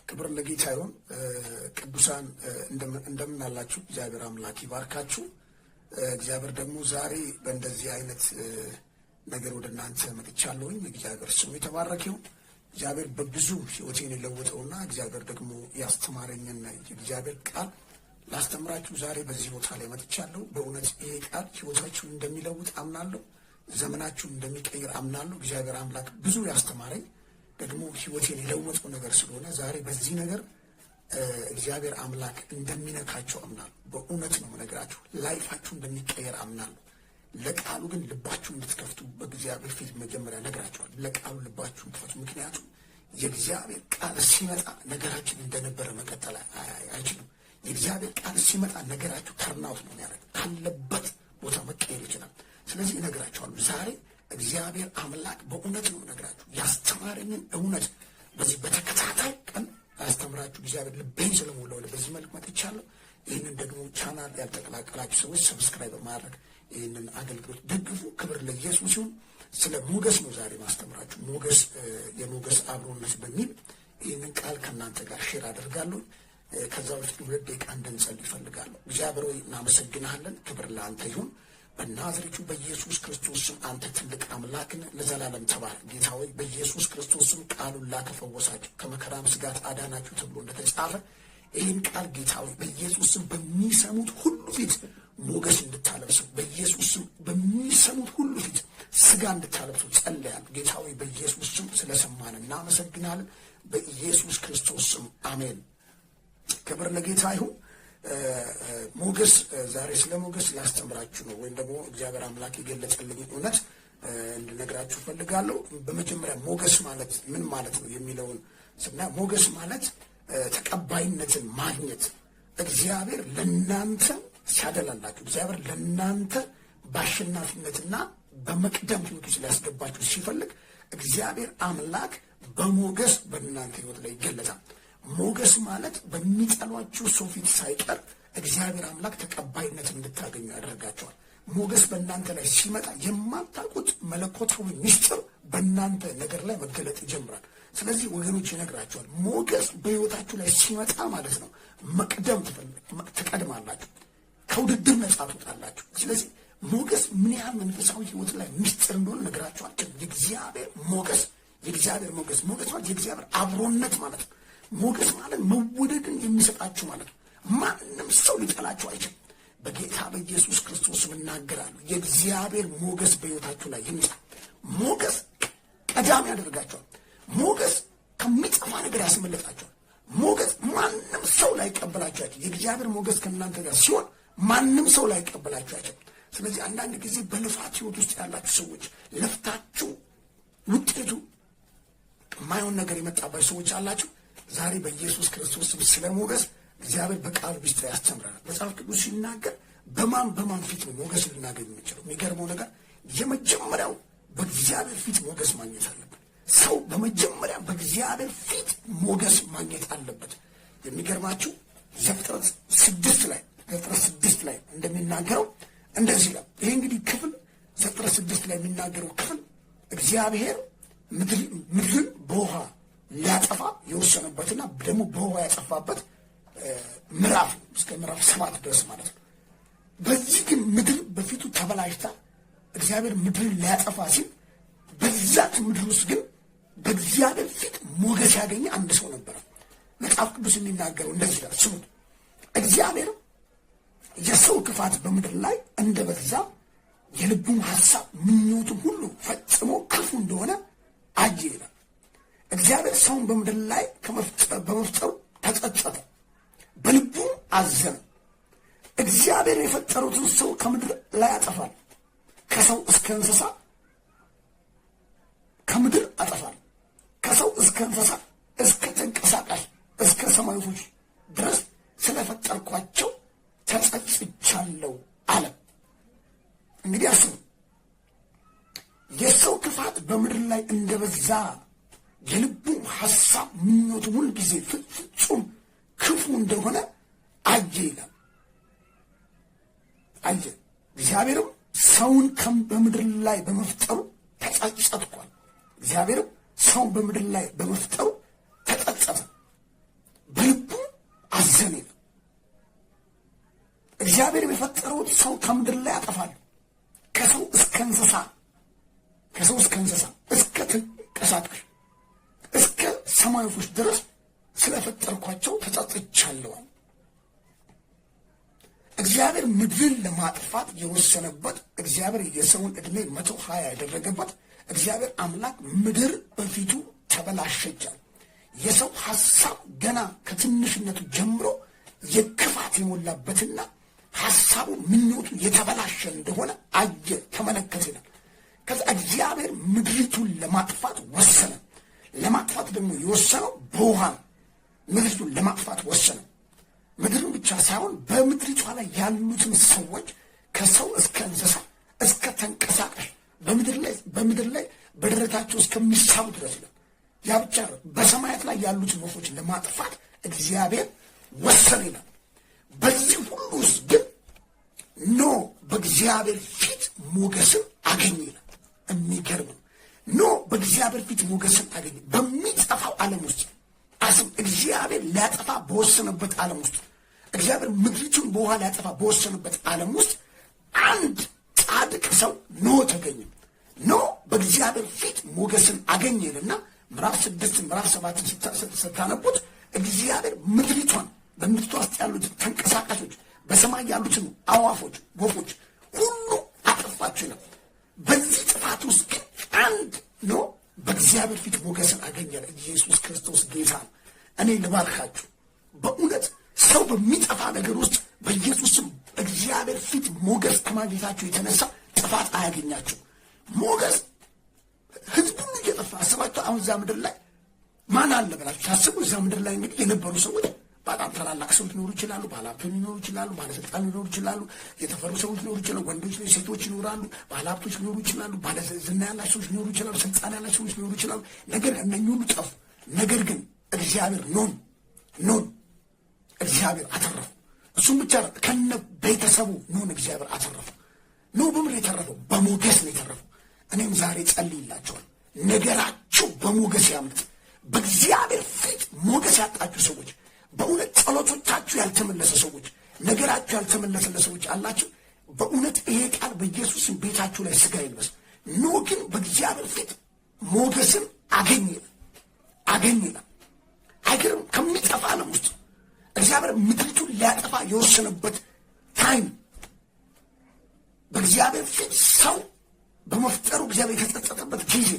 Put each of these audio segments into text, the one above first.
ክብር ለጌታ ይሁን። ቅዱሳን እንደምን አላችሁ? እግዚአብሔር አምላክ ይባርካችሁ። እግዚአብሔር ደግሞ ዛሬ በእንደዚህ አይነት ነገር ወደ እናንተ መጥቻለሁኝ። እግዚአብሔር ስሙ የተባረከ ይሁን። እግዚአብሔር በብዙ ሕይወቴን የለወጠውና እግዚአብሔር ደግሞ ያስተማረኝን የእግዚአብሔር ቃል ላስተምራችሁ ዛሬ በዚህ ቦታ ላይ መጥቻለሁ። በእውነት ይሄ ቃል ሕይወታችሁን እንደሚለውጥ አምናለሁ። ዘመናችሁን እንደሚቀይር አምናለሁ። እግዚአብሔር አምላክ ብዙ ያስተማረኝ ደግሞ ሕይወቴን የለወጠው ነገር ስለሆነ ዛሬ በዚህ ነገር እግዚአብሔር አምላክ እንደሚነካቸው አምናለሁ። በእውነት ነው የምነግራችሁ፣ life ኣችሁ እንደሚቀየር አምናለሁ። ለቃሉ ግን ልባችሁን እንድትከፍቱ በእግዚአብሔር ፊት መጀመሪያ እነግራችኋለሁ። ለቃሉ ልባችሁን ክፈቱ። ምክንያቱም የእግዚአብሔር ቃል ሲመጣ ነገራችን እንደነበረ መቀጠል አይችልም። የእግዚአብሔር ቃል ሲመጣ ነገራችሁ turn out ነው የሚያደርግ፣ ካለበት ቦታ መቀየር ይችላል። ስለዚህ እነግራችኋለሁ ዛሬ እግዚአብሔር አምላክ በእውነት ነው እነግራችሁ ያስተማረኝን እውነት በዚህ በተከታታይ ቀን ላስተምራችሁ እግዚአብሔር ልቤን ስለሞላው በዚህ መልክ መጥቻለሁ። ይህንን ደግሞ ቻናል ያልተቀላቀላችሁ ሰዎች subscribe በማድረግ ይህንን አገልግሎት ደግፉ። ክብር ለኢየሱስ ይሁን። ስለ ሞገስ ነው ዛሬ ማስተምራችሁ። ሞገስ፣ የሞገስ አብሮነት በሚል ይህንን ቃል ከእናንተ ጋር share አደርጋለሁ። ከዛ በፊት 2 ደቂቃ እንድንጸልይ እፈልጋለሁ። እግዚአብሔር ሆይ እናመሰግንሃለን። ክብር ለአንተ ይሁን። በናዝሬቱ በኢየሱስ ክርስቶስ ስም አንተ ትልቅ አምላክ ነህ፣ ለዘላለም ተባረክ። ጌታ ሆይ፣ በኢየሱስ ክርስቶስ ስም ቃሉን ላከ፣ ፈወሳቸው፣ ከመከራም ስጋት አዳናቸው ተብሎ እንደተጻፈ ይህን ቃል ጌታ ሆይ በኢየሱስ ስም በሚሰሙት ሁሉ ፊት ሞገስ እንድታለብሰው፣ በኢየሱስ ስም በሚሰሙት ሁሉ ፊት ስጋ እንድታለብሰው ጸልያለሁ። ጌታ ሆይ፣ በኢየሱስ ስም ስለሰማን እናመሰግናለን። በኢየሱስ ክርስቶስ ስም አሜን። ክብር ለጌታ ይሁን። ሞገስ፣ ዛሬ ስለ ሞገስ ላስተምራችሁ ነው፣ ወይም ደግሞ እግዚአብሔር አምላክ የገለጸልኝ እውነት እንድነግራችሁ ፈልጋለሁ። በመጀመሪያ ሞገስ ማለት ምን ማለት ነው የሚለውን ስናይ ሞገስ ማለት ተቀባይነትን ማግኘት፣ እግዚአብሔር ለናንተ ሲያደላላችሁ፣ እግዚአብሔር ለናንተ በአሸናፊነትና በመቅደም ህይወት ውስጥ ሊያስገባችሁ ሲፈልግ እግዚአብሔር አምላክ በሞገስ በእናንተ ህይወት ላይ ይገለጻል። ሞገስ ማለት በሚጠሏችሁ ሰው ፊት ሳይቀር እግዚአብሔር አምላክ ተቀባይነት እንድታገኙ ያደርጋችኋል። ሞገስ በእናንተ ላይ ሲመጣ የማታውቁት መለኮታዊ ምስጢር በእናንተ ነገር ላይ መገለጥ ይጀምራል። ስለዚህ ወገኖች እነግራችኋለሁ፣ ሞገስ በህይወታችሁ ላይ ሲመጣ ማለት ነው መቅደም ትቀድማላችሁ፣ ከውድድር ነጻ ትወጣላችሁ። ስለዚህ ሞገስ ምን ያህል መንፈሳዊ ህይወት ላይ ምስጢር እንደሆነ ልነግራችሁ አልችልም። የእግዚአብሔር ሞገስ፣ የእግዚአብሔር ሞገስ፣ ሞገስ ማለት የእግዚአብሔር አብሮነት ማለት ነው። ሞገስ ማለት መወደድን የሚሰጣችሁ ማለት ነው። ማንም ሰው ሊጠላችሁ አይችልም። በጌታ በኢየሱስ ክርስቶስ እናገራለሁ። የእግዚአብሔር ሞገስ በህይወታችሁ ላይ ይምጣ። ሞገስ ቀዳሚ ያደርጋችኋል። ሞገስ ከሚጠፋ ነገር ያስመልጣችኋል። ሞገስ ማንም ሰው ላይቀበላችሁ አይችልም። የእግዚአብሔር ሞገስ ከእናንተ ጋር ሲሆን ማንም ሰው ላይቀበላችሁ አይችልም። ስለዚህ አንዳንድ ጊዜ በልፋት ህይወት ውስጥ ያላችሁ ሰዎች፣ ለፍታችሁ ውጤቱ የማይሆን ነገር የመጣባችሁ ሰዎች አላችሁ። ዛሬ በኢየሱስ ክርስቶስ ስም ስለ ሞገስ እግዚአብሔር በቃሉ ሚስጥር ያስተምረናል። መጽሐፍ ቅዱስ ሲናገር በማን በማን ፊት ነው ሞገስ ልናገኝ የምንችለው? የሚገርመው ነገር የመጀመሪያው በእግዚአብሔር ፊት ሞገስ ማግኘት አለብን። ሰው በመጀመሪያ በእግዚአብሔር ፊት ሞገስ ማግኘት አለበት። የሚገርማችሁ ዘፍጥረት 6 ላይ፣ ዘፍጥረት 6 ላይ እንደሚናገረው እንደዚህ ይላል። ይሄ እንግዲህ ክፍል ዘፍጥረት 6 ላይ የሚናገረው ክፍል እግዚአብሔር ምድርን በውሃ ሊያጠፋ የወሰነበትና ደግሞ በውሃ ያጠፋበት ምዕራፍ ነው፣ እስከ ምዕራፍ 7 ድረስ ማለት ነው። በዚህ ግን ምድር በፊቱ ተበላሽታ እግዚአብሔር ምድርን ሊያጠፋ ሲል በዛች ምድር ውስጥ ግን በእግዚአብሔር ፊት ሞገስ ያገኘ አንድ ሰው ነበረ። መጽሐፍ ቅዱስ የሚናገረው እንደዚህ ይላል፣ ስሙት። እግዚአብሔር የሰው ክፋት በምድር ላይ እንደበዛ የልቡም ሐሳብ ምኞቱም ሁሉ ፈጽሞ ክፉ እንደሆነ አየ ይላል። እግዚአብሔር ሰውን በምድር ላይ በመፍጠሩ ተጸጸተ፣ በልቡም አዘነ። እግዚአብሔር የፈጠረውን ሰው ከምድር ላይ አጠፋል፣ ከሰው እስከ እንስሳ ከምድር አጠፋል። ከሰው እስከ እንስሳ፣ እስከ ተንቀሳቃሽ፣ እስከ ሰማይ ወፎች ድረስ ስለፈጠርኳቸው ተጸጽቻለሁ አለ። እንግዲህ አስቡ፣ የሰው ክፋት በምድር ላይ እንደበዛ የልቡም ሐሳብ ምኞቱ ሁል ጊዜ ፍጹም ክፉ እንደሆነ አየ ይላል። አየ። እግዚአብሔርም ሰውን በምድር ላይ በመፍጠሩ ተጸጸትኳል። እግዚአብሔርም ሰውን በምድር ላይ በመፍጠሩ ተጸጸተ። ሰው ከምድር ላይ አጠፋለሁ። ከሰው እስከ እንስሳ፣ ከሰው እስከ እንስሳ፣ እስከ ተንቀሳቃሽ፣ እስከ ሰማይ ወፎች ድረስ ስለፈጠርኳቸው ተጸጽቻለሁ። እግዚአብሔር ምድርን ለማጥፋት የወሰነበት፣ እግዚአብሔር የሰውን ዕድሜ 120 ያደረገበት፣ እግዚአብሔር አምላክ ምድር በፊቱ ተበላሸቻል። የሰው ሐሳብ ገና ከትንሽነቱ ጀምሮ የክፋት የሞላበትና ሐሳቡ ምኞቱ የተበላሸ እንደሆነ አየ፣ ተመለከተ ይላል። ከዛ እግዚአብሔር ምድሪቱን ለማጥፋት ወሰነ። ለማጥፋት ደግሞ የወሰነው በውሃ ነው። ምድሪቱን ለማጥፋት ወሰነ። ምድርን ብቻ ሳይሆን በምድሪቷ ላይ ያሉትን ሰዎች ከሰው እስከ እንስሳ፣ እስከ ተንቀሳቃሽ፣ በምድር ላይ በደረታቸው እስከሚሳቡ ድረስ ይላል። ያ ብቻ በሰማያት ላይ ያሉትን ወፎች ለማጥፋት እግዚአብሔር ወሰነ ይላል። በዚህ ሁሉ ውስጥ ግን ኖህ በእግዚአብሔር ፊት ሞገስን አገኘ ይላል። የሚገርም ነው። ኖህ በእግዚአብሔር ፊት ሞገስን አገኘ። በሚጠፋው ዓለም ውስጥ አስብ። እግዚአብሔር ሊያጠፋ በወሰነበት ዓለም ውስጥ፣ እግዚአብሔር ምድሪቱን በውሃ ሊያጠፋ በወሰነበት ዓለም ውስጥ አንድ ጻድቅ ሰው ኖህ ተገኘ። ኖህ በእግዚአብሔር ፊት ሞገስን አገኘ ይልና ምዕራፍ 6፣ ምዕራፍ 7 ስታነቡት እግዚአብሔር ምድሪቷን፣ በምድሪቷ ውስጥ ያሉትን ተንቀሳቃሾች፣ በሰማይ ያሉትን አዋፎች፣ ወፎች ሁሉ አጠፋቸው ይላል። በዚህ ጥፋት ውስጥ ግን አንድ ኖህ በእግዚአብሔር ፊት ሞገስን አገኘ። ኢየሱስ ክርስቶስ ጌታ ነው። እኔ ልባርካችሁ። በእውነት ሰው በሚጠፋ ነገር ውስጥ በኢየሱስ ስም እግዚአብሔር ፊት ሞገስ ከማግኘታችሁ የተነሳ ጥፋት አያገኛችሁ። ሞገስ ህዝብ ሁሉ እየጠፋ አስባችሁ፣ አሁን እዛ ምድር ላይ ማን አለ ብላችሁ ታስቡ። እዛ ምድር ላይ እንግዲህ የነበሩ ሰዎች በጣም ታላላቅ ሰዎች ሊኖሩ ይችላሉ። ባለሀብቶች ሊኖሩ ይችላሉ። ባለስልጣን ሊኖሩ ይችላሉ። የተፈሩ ሰዎች ሊኖሩ ይችላሉ። ወንዶች፣ ሴቶች ይኖራሉ። ባለሀብቶች ሊኖሩ ይችላሉ። ባለዝና ያላቸው ሰዎች ሊኖሩ ይችላሉ። ስልጣን ያላቸው ሰዎች ሊኖሩ ይችላሉ። ነገር እነኚህ ሁሉ ጠፉ። ነገር ግን እግዚአብሔር ኖህን እግዚአብሔር አተረፈ። እሱም ብቻ ከነ ቤተሰቡ ኖህን እግዚአብሔር አተረፈ። ኖህ በምን የተረፈው? በሞገስ ነው የተረፈው። እኔም ዛሬ ጸልይላችኋለሁ። ነገራችሁ በሞገስ ያምልጥ። በእግዚአብሔር ፊት ሞገስ ያጣችሁ ሰዎች፣ በእውነት ጸሎቶቻችሁ ያልተመለሰ ሰዎች፣ ነገራችሁ ያልተመለሰ ሰዎች አላችሁ። በእውነት ይሄ ቃል በኢየሱስ ስም ቤታችሁ ላይ ስጋ ይልበስ። ኖህ ግን በእግዚአብሔር ፊት ሞገስን አገኘ። አይገርም? ከሚጠፋ ዓለም ውስጥ እግዚአብሔር ምድሪቱን ሊያጠፋ የወሰነበት time፣ በእግዚአብሔር ፊት ሰው በመፍጠሩ እግዚአብሔር የተጸጸተበት ጊዜ፣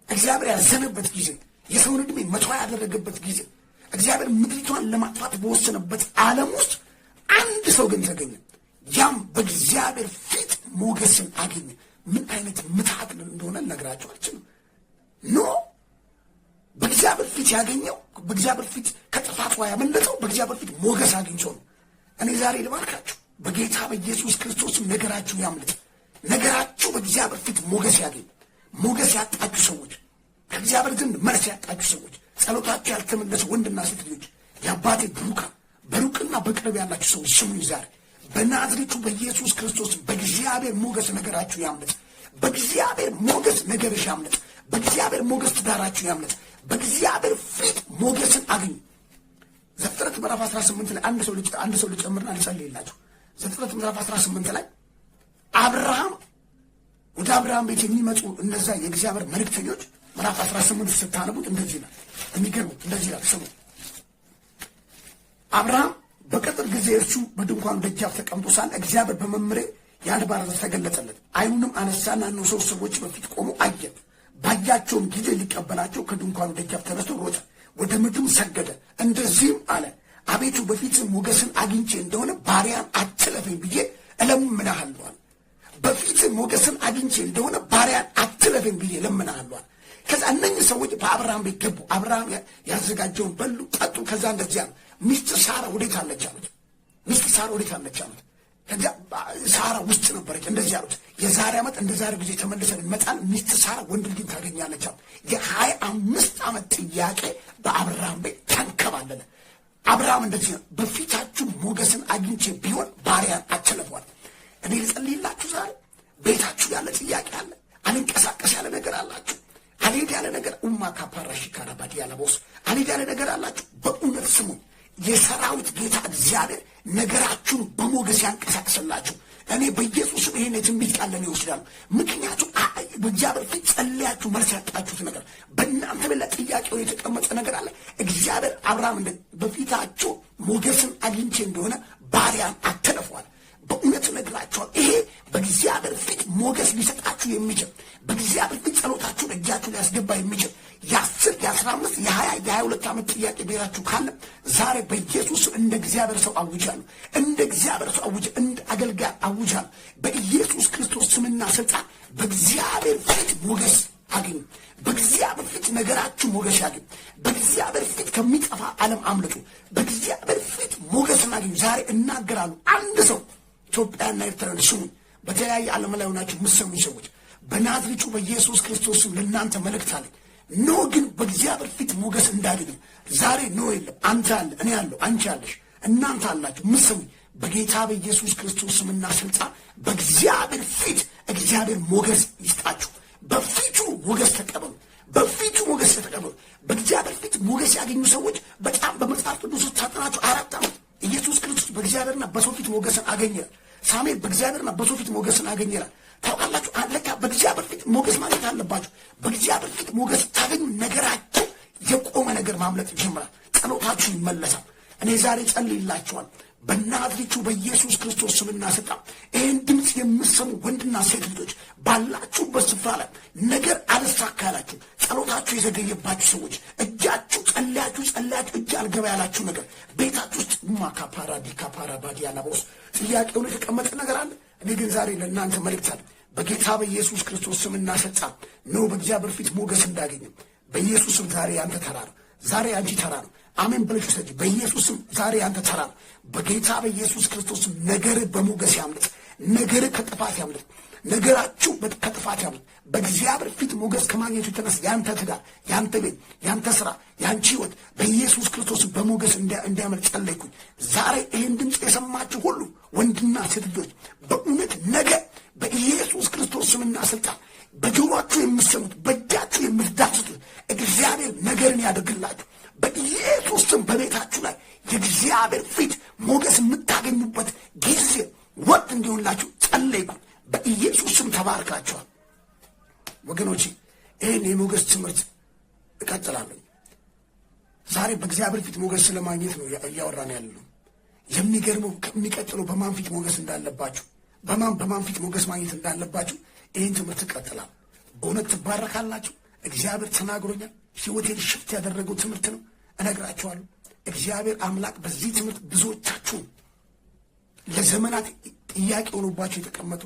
እግዚአብሔር ያዘነበት ጊዜ፣ የሰውን ዕድሜ 120 ያደረገበት ጊዜ፣ እግዚአብሔር ምድሪቷን ለማጥፋት በወሰነበት ዓለም ውስጥ አንድ ሰው ግን ተገኘ። ያም በእግዚአብሔር ፊት ሞገስን አገኘ። ምን አይነት ምትሃት እንደሆነ ልነግራችሁ አልችልም። ኖህ በእግዚአብሔር ፊት ያገኘው፣ በእግዚአብሔር ፊት ከጥፋት ውሃ ያመለጠው በእግዚአብሔር ፊት ሞገስ አግኝቶ ነው። እኔ ዛሬ ልባርካችሁ፣ በጌታ በኢየሱስ ክርስቶስ ነገራችሁ ያምልጥ። ነገራችሁ በእግዚአብሔር ፊት ሞገስ ያገኝ። ሞገስ ያጣችሁ ሰዎች፣ ከእግዚአብሔር ዘንድ መልስ ያጣችሁ ሰዎች፣ ጸሎታችሁ ያልተመለሰ ወንድና ሴት ልጆች፣ የአባቴ ብሩካን፣ በሩቅና በቅርብ ያላችሁ ሰዎች ስሙኝ። ዛሬ በናዝሬቱ በኢየሱስ ክርስቶስ በእግዚአብሔር ሞገስ ነገራችሁ ያምልጥ። በእግዚአብሔር ሞገስ ነገርሽ ያምልጥ። በእግዚአብሔር ሞገስ ትዳራችሁ ያምልጥ። በእግዚአብሔር ፊት ሞገስን አግኙ። ዘፍጥረት ምዕራፍ 18 ላይ አንድ ሰው ልጨምርና ልጸልይላችሁ። ዘፍጥረት ምዕራፍ 18 ላይ አብርሃም ወደ አብርሃም ቤት የሚመጡ እነዛ የእግዚአብሔር መልእክተኞች ምዕራፍ 18 ስታነቡት እንደዚህ ይላል። የሚገርሙ እንደዚህ ይላል። ስሙ። አብርሃም በቅጥር ጊዜ እርሱ በድንኳኑ ደጃፍ ተቀምጦ ሳለ እግዚአብሔር በመምሬ የአድባር ዛፍ ተገለጸለት። ዓይኑንም አነሳና እነሆ ሦስት ሰዎች በፊቱ ቆመው አየ። ባያቸውም ጊዜ ሊቀበላቸው ከድንኳኑ ደጃፍ ተነስቶ ሮጠ፣ ወደ ምድርም ሰገደ። እንደዚህም አለ፣ አቤቱ በፊትህ ሞገስን አግኝቼ እንደሆነ ባሪያህን አትለፈኝ ብዬ እለምንሃለሁ አለ። በፊትህ ሞገስን አግኝቼ እንደሆነ ባሪያህን አትለፈኝ ብዬ እለምንሃለሁ አለ። ከዛ እነኝህ ሰዎች በአብርሃም ቤት ገቡ። አብርሃም ያዘጋጀውን በሉ፣ ጠጡ። ከዛ እንደዚያ ነው። ሚስትህ ሳራ ወዴት አለች አሉት። ሚስትህ ሳራ ወዴት አለች አሉት። ከዚያ ሳራ ውስጥ ነበረች። እንደዚህ አሉት፣ የዛሬ ዓመት እንደ ዛሬ ጊዜ ተመልሰን እንመጣለን፣ ሚስትህ ሳራ ወንድ ልጅን ታገኛለች አሉት። የ25 ዓመት ጥያቄ በአብርሃም ቤት ተንከባለለ። አብርሃም እንደዚህ ነው፣ በፊታችሁ ሞገስን አግኝቼ ቢሆን ባሪያህን አትለፈኝ አለ። እኔ ልጸልይላችሁ ዛሬ። ቤታችሁ ያለ ጥያቄ አለ፣ አልንቀሳቀስ ያለ ነገር አላችሁ፣ አልሄድ ያለ ነገር፣ ኡማ ካፓራሺ ካራባዲ ያለቦስ፣ አልሄድ ያለ ነገር አላችሁ። በእውነት ስሙኝ፣ የሰራዊት ጌታ እግዚአብሔር ነገራችሁን በሞገስ ያንቀሳቅስላችሁ። እኔ በኢየሱስ ይሄን የትንቢት ቃል ለእኔ ይወስዳሉ። ምክንያቱም በእግዚአብሔር ፊት ጸልያችሁ መልስ ያጣችሁት ነገር፣ በእናንተ ቤት ላይ ጥያቄውን የተቀመጠ ነገር አለ። እግዚአብሔር አብርሃም እንደ በፊታችሁ ሞገስን አግኝቼ እንደሆነ ባሪያን አትለፈዋል። በእውነት እነግራችኋለሁ፣ ይሄ በእግዚአብሔር ፊት ሞገስ ሊሰጣችሁ የሚችል፣ በእግዚአብሔር ፊት ጸሎታችሁን እጃችሁ ሊያስገባ የሚችል የ10፣ የ15፣ የ20፣ የ22 ዓመት ጥያቄ ቤታችሁ ካለ ዛሬ በኢየሱስ እንደ እግዚአብሔር ሰው አውጃለሁ። እንደ እግዚአብሔር ሰው አውጅ፣ እንደ አገልጋይ አውጃለሁ። በኢየሱስ ክርስቶስ ስምና ስልጣን በእግዚአብሔር ፊት ሞገስ አግኙ። በእግዚአብሔር ፊት ነገራችሁ ሞገስ ያግኝ። በእግዚአብሔር ፊት ከሚጠፋ ዓለም አምልጡ። በእግዚአብሔር ፊት ሞገስን አግኙ። ዛሬ እናገራለሁ። አንድ ሰው፣ ኢትዮጵያና ኤርትራውያን ስሙኝ። በተለያየ ዓለም ላይ ሆናችሁ የምትሰሙኝ ሰዎች በናዝሬቱ በኢየሱስ ክርስቶስ ስም ለእናንተ መልእክት አለኝ። ኖህ ግን በእግዚአብሔር ፊት ሞገስ እንዳገኘ ዛሬ ኖህ የለም፣ አንተ አለ፣ እኔ አለሁ፣ አንቺ አለሽ፣ እናንተ አላችሁ የምትሰሙኝ፣ በጌታ በኢየሱስ ክርስቶስ ስምና ስልጣን በእግዚአብሔር ፊት እግዚአብሔር ሞገስ ይስጣችሁ። በፊቱ ሞገስ ተቀበሉ። በፊቱ ሞገስ ተቀበሉ። በእግዚአብሔር ፊት ሞገስ ያገኙ ሰዎች በጣም በመጽሐፍ ቅዱስ ውስጥ ታጠናቸው 4 ዓመት ኢየሱስ ክርስቶስ በእግዚአብሔርና በሰው ፊት ሞገስን አገኘ ይላል። ሳሙኤል በእግዚአብሔርና በሰው ፊት ሞገስን አገኘ ይላል። ታውቃላችሁ፣ ለካ በእግዚአብሔር ፊት ሞገስ ማግኘት አለባችሁ። በእግዚአብሔር ፊት ሞገስ ታገኙ፣ ነገራችሁ የቆመ ነገር ማምለጥ ይጀምራል። ጸሎታችሁ ይመለሳል። እኔ ዛሬ ጸልይላችኋል። በናዝሬቱ በኢየሱስ ክርስቶስ ስምና ስልጣን ይህን ድምፅ የምትሰሙ ወንድና ሴት ልጆች ባላችሁበት ስፍራ ላይ ነገር አልሳካ ያላችሁ፣ ጸሎታችሁ የዘገየባችሁ ሰዎች፣ እጃችሁ ጸልያችሁ ጸልያችሁ እጅ አልገባ ያላችሁ ነገር፣ ቤታችሁ ውስጥ ማካፓራ ዲካፓራ ባዲያላቦስ ጥያቄውን የተቀመጠ ነገር አለ። እኔ ግን ዛሬ ለእናንተ መልእክት አለ። በጌታ በኢየሱስ ክርስቶስ ስምና ስልጣን ነው በእግዚአብሔር ፊት ሞገስ እንዳገኘ በኢየሱስ ስም ዛሬ ያንተ ተራ ነው። ዛሬ አንቺ ተራ ነው። አሜን ብለሽ ውሰጂ። በኢየሱስ ስም ዛሬ ያንተ ተራ ነው። በጌታ በኢየሱስ ክርስቶስ ስም ነገር በሞገስ ያምልጥ። ነገር ከጥፋት ያምልጥ። ነገራችሁ ከጥፋት ያምልጥ። በእግዚአብሔር ፊት ሞገስ ከማግኘቱ የተነሳ ያንተ ትዳር፣ ያንተ ቤት፣ ያንተ ስራ፣ ያንቺ ህይወት በኢየሱስ ክርስቶስ በሞገስ እንዲያመልጥ ጸለይኩኝ። ዛሬ ይህን ድምፅ የሰማችሁ ሁሉ ወንድና ሴት ልጆች በእውነት ነገ በኢየሱስ ክርስቶስ ስምና ስልጣን በጆሮአችሁ የምትሰሙት፣ በእጃችሁ የምትዳስሱት እግዚአብሔር ነገርን ያደርግላችሁ። በኢየሱስ ስም በቤታችሁ ላይ የእግዚአብሔር ፊት ሞገስ የምታገኙበት ጊዜ ወቅት እንዲሆንላችሁ ጸለይኩ። በኢየሱስ ስም ተባርካችኋል። ወገኖቼ፣ ይህን የሞገስ ትምህርት እቀጥላለሁ። ዛሬ በእግዚአብሔር ፊት ሞገስ ስለማግኘት ነው እያወራን ያለነው። የሚገርመው የሚቀጥለው በማን ፊት ሞገስ እንዳለባችሁ፣ በማን ፊት ሞገስ ማግኘት እንዳለባችሁ ይህን ትምህርት እቀጥላለሁ። በእውነት ትባረካላችሁ። እግዚአብሔር ተናግሮኛል። ህይወቴን shift ያደረገው ትምህርት ነው። እነግራችኋለሁ። እግዚአብሔር አምላክ በዚህ ትምህርት ብዙዎቻችሁን ለዘመናት ጥያቄ ሆኖባቸው የተቀመጡ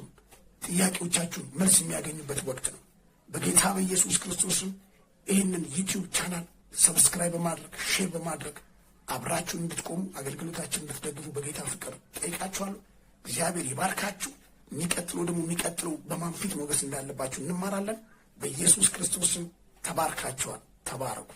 ጥያቄዎቻችሁን መልስ የሚያገኙበት ወቅት ነው። በጌታ በኢየሱስ ክርስቶስም ይህንን YouTube channel subscribe በማድረግ፣ share በማድረግ አብራችሁን እንድትቆሙ፣ አገልግሎታችን እንድትደግፉ በጌታ ፍቅር ጠይቃችኋለሁ። እግዚአብሔር ይባርካችሁ። የሚቀጥለው ደግሞ የሚቀጥለው በማን ፊት ሞገስ እንዳለባችሁ እንማራለን። በኢየሱስ ክርስቶስም ተባርካችኋል። ተባረኩ።